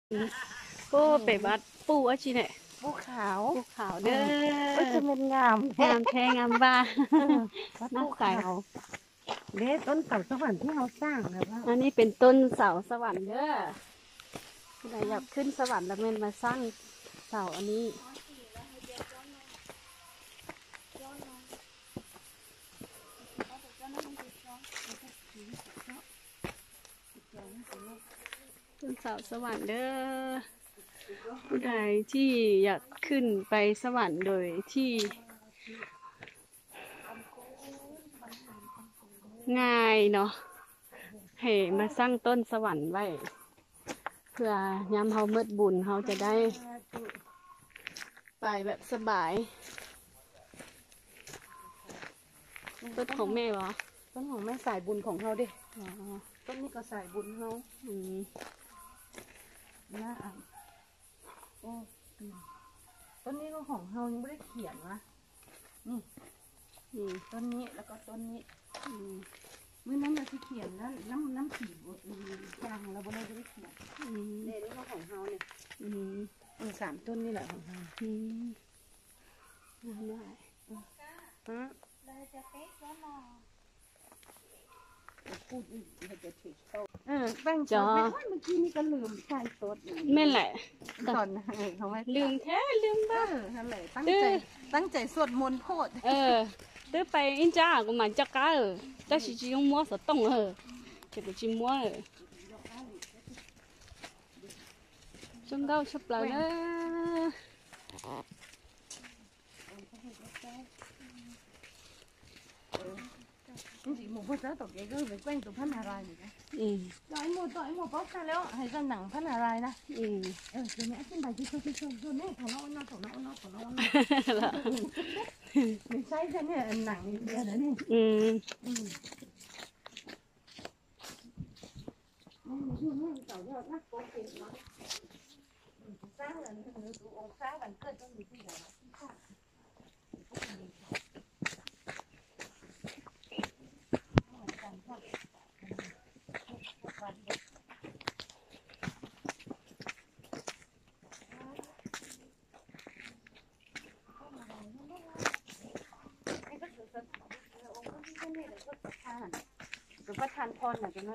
Pem vaj puj dab tsi ne? Puj khav. Puj khav na. Ua cas me ngam, ngam thiab ngam vaj. Vaj puj khav. Deb,ต้นเสาสวรรค์ที่เราสร้างนะว่า อันนี้เป็นต้นเสาสวรรค์เด้อ ผู้ใดอยากขึ้นสวรรค์แล้วแม่นมาสร้างเสาอันนี้ ต้นเสาสวรรค์เด้อ ผู้ใดที่อยากขึ้นไปสวรรค์โดยที่ ง่ายเนาะ ให้มาสร้างต้นสวรรค์ไว้ เพื่อยามเฮาหมดบุญเฮาจะได้ไปแบบสบาย ต้นของแม่เหรอ ต้นของแม่สายบุญของเราดิ อ๋อ ต้นนี้ก็สายบุญเรา อืม นะ อ่ะ โอ้ อืม ต้นนี้ก็ของเรายังไม่ได้เขียนนะ นี่ อืม ต้นนี้แล้วก็ต้นนี้ อืม มื้อนั้นเราที่เขียนนั้น น้ำ น้ำสีบทกลางเราไม่ได้เขียน อืม เนี่ย นี่ก็ของเราเนี่ย อืม เออ สามต้นนี่แหละของเรา อืม ได้ ฮะ เออ แป้งสด เมื่อกี้นี่ก็ลืมใส่สด แม่นแหละ ตอนนั้น เออ เขาไม่ ลืมแท้ลืมบ้าง เออ นั่นแหละ ตั้งใจ เออ ตั้งใจสวดมนต์โพด เออ twb pais ib ntsab kuv mam nco qab, tab sis tsis zoo muab xov tooj, ces kuv tsis muab. Zoo nkauj tshaj plaws na. Mus puag txog tom kev koj mus quay tus phab na rai. Tos ib muag, tos ib muag paub tag li, hais zaj nees phab na rai na. Ces nws ab tib npais tsis tshua tsis tshua, nej thaum no ua no, thaum no ua no, thaum no ua no. Nws saib zaj nees tias lawm ne. Cov pab than phon na cov no.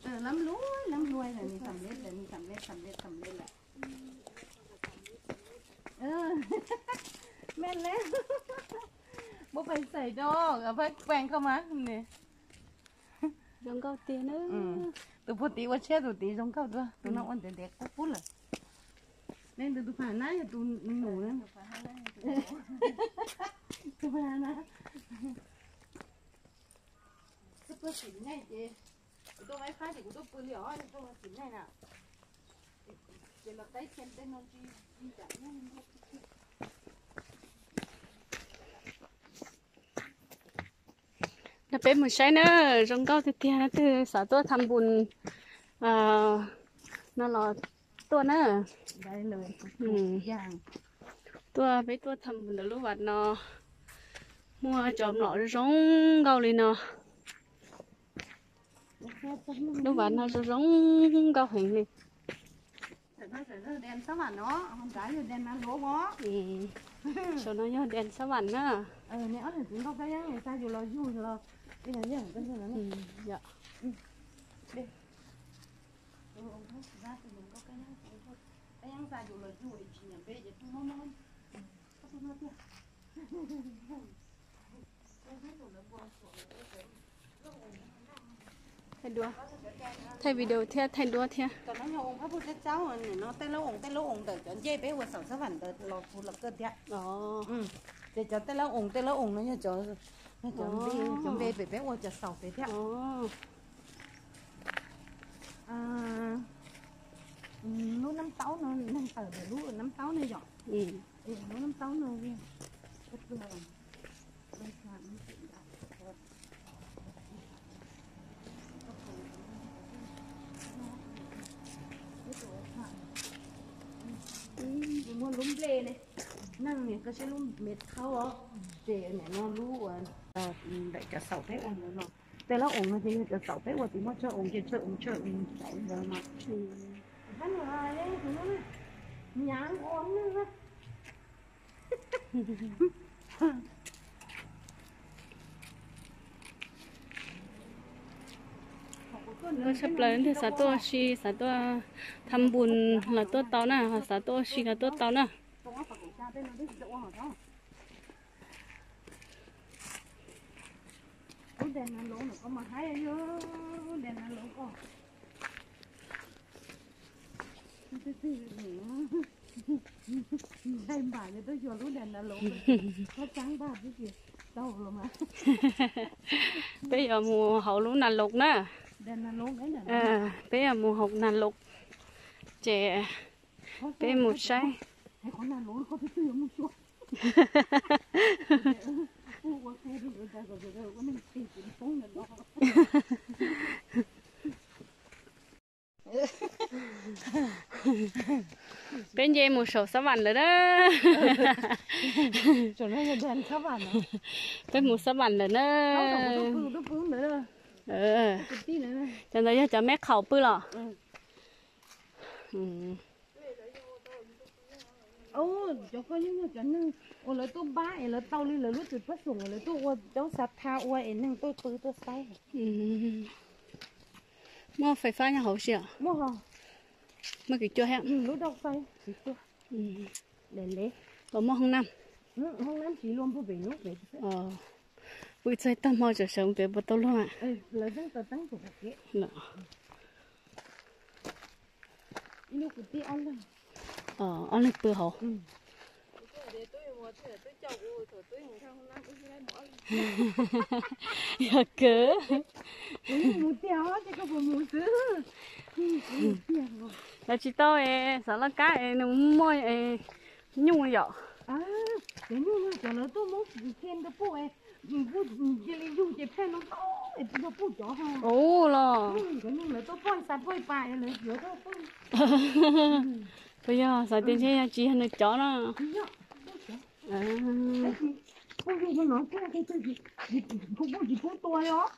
Ê, lắm lối, lắm lối rồi, mình sầm lết rồi, mình sầm lết, sầm lết, sầm lết rồi. Ê, men lắm. Bố phải xảy đồ, ở phải quen không á? Nè. Zoo nkauj tiag na. Tus puag tid ua tshiab, tus tid zoo nkauj dua, tus no ua ntev ntev qub qub lawm. Nej tus, tus pham nab yog tus nus na. Tus pham nab. Twb pw tim nej ces kuv tuaj ib phab ces kuv tuaj pw li os, tuaj tim nej na. Ces los teb txhia tej no tsis, no peb mus saib na, zoo nkauj tiag tiag na, twg xav tuaj tham npus no los tuaj na. Tuaj, peb tuaj tham npus ntawm lub vaj no, muaj cov mlom zoo nkauj li no. Lub vaj no zoo zoo nkauj heev li. Saum no yog dej sab vam na. Thaij duab, thaij video thiab thaij duab thiab. Cov no yog oo phab pug tsawb tsawb, no tej lab oo, tej lab oo ntawm cov ncej peb ua saum sab vam ntawd los puv los kawg thiab. Ces cov tej lab oo, tej lab oo no yog cov, cov npe pem peb ua cov saum pem thiab. Lub nab taub no, neeg tawm ntawm lub nab taub no yom. Lub nab taub no. Muaj lub nplej ne, neeg ne, koj saib lub me thaub os, ces nim no lub uas ntawm cov saum peb ua ntawd no, Tej lab oos no ces yog cov txaus peb ua tim muaj tsawg oos ces tsawg oos tsawg oos txaus ntawd mas. Hab no, tus no na, nyaav ua neeg na. Nkauj tshaj plaws, xav tuaj ua si, xav tuaj tham npus los tuaj tau na, xav tuaj ua si los tuaj tau na. Peb yuav mus hauv lub nas laus na. Peb yuav mus hauv nas laus, ces peb mus saib. Peb nce mus saum Xab Vam lawm na. Peb mus Xab Vam lawm na. Cov ntawd yog cov meb qhaum pw los? Cov ko yeej yog cov neeg uas lawv tuaj npab es lawv tau li lawv lub txim pab xoom uas lawv tuaj ua cov xav tha ua es neeg tuaj pw tuaj saib. Muaj fais fab nyob hauv si os? Muaj kev cua thiab. Lub daj fais, kev cua. Los muaj hoob nab? Hoob nab tsis luag npog pem lub pem. Pw txog tag hmo tseem sawv pem puas tau luag? Ob leeg pw hauv. Yog kawg. Lawv tsis tau es xav laj kab es nws muaj nyuj yom. Cov nyuj no cov lawv tuaj muab khe rau puj, cia li yug ces phaj no tau es tsis yog puj cov ho. Ua los. Cov nyuj lawv tuaj poj xav poj pa es lawv yuav tuaj poj. Puas yog xav tias ntshe yog tsis yog nws cov no. Puj yug no xwb, puj tsis pub tua os.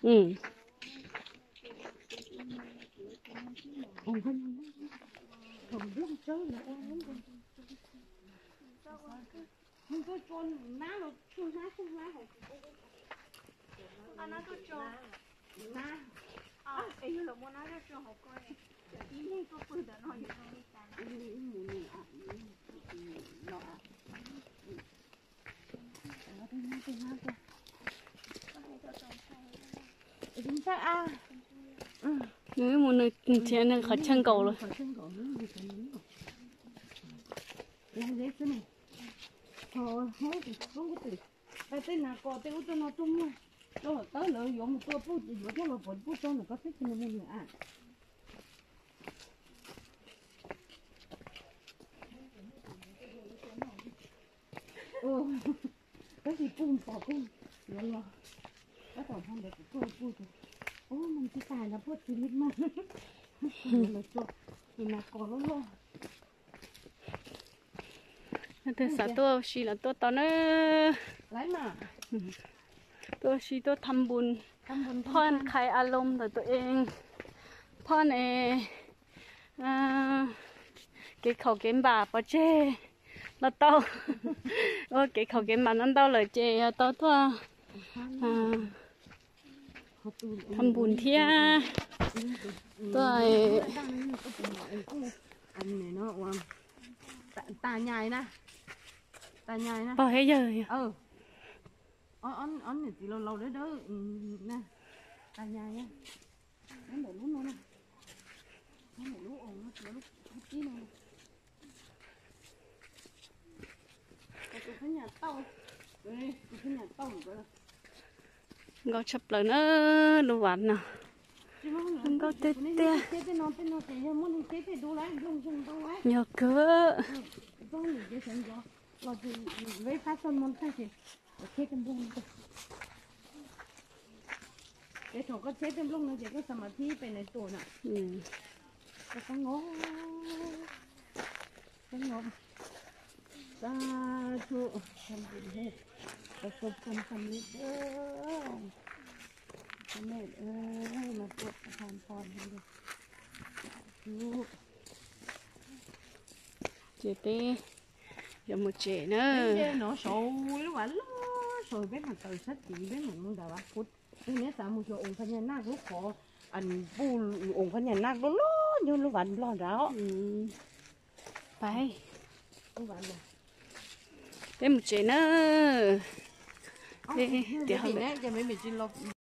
Nws mus nws thiab nws qhov chaw nkaus lawm. Tej nas kos tej ub tej no tuaj muag, rau hauv tawb lawv yuav mus tua puj, yuav coj los pov puj tso ntawm ko xwb ces nws mus nws a. Tab sis puj pom puj yuav los, tab tom ho ntawd kuv tuaj puj tus, ub, mas tsis tas los puj tsis li mas, yuav los tso tus nas kos loj loj. Leej twg xav tuaj ua si los tuaj tau na. Tuaj ua si tuaj tham npus, phoj khai a lom ntawm tus ees, phoj ne, kev khaum kev npam pov tseg los tau. Ua kev khaum kev npam ntau ntau lawm ces yog tau tuaj tham npus thiab tuaj. Tas nyai na, tas nyai na, pog thiab yawg. Ob niam txiv laus laus dawb dawb na, tas nyai na. Nyob ntawm lub no na, nyob ntawm lub oos no, lub tib no. Tus phab nyas tauj, tus phab nyas tauj nkawd. Nkauj tshaj plaws na, lub vas no nkauj tiag tiag. Yog kawg. Ces thaum koj tsheb tej nplooj no ces koj xam mas thib pem nais tuam na. Koj koob, koob, sa tsu, koj koob xam li. Mej, mas pua phan pon. Ces peb yuav mus tsev na. No saud lub vaj loj saud peb mam taws sab tid peb mam mus nram vaj pub. Peb neb xav mus xyuas oos phaj nyaj naj lub qhov, pub oos phaj nyaj naj loj loj nyob lub vaj nplog nrad. Peb mus tsev na. Peb tias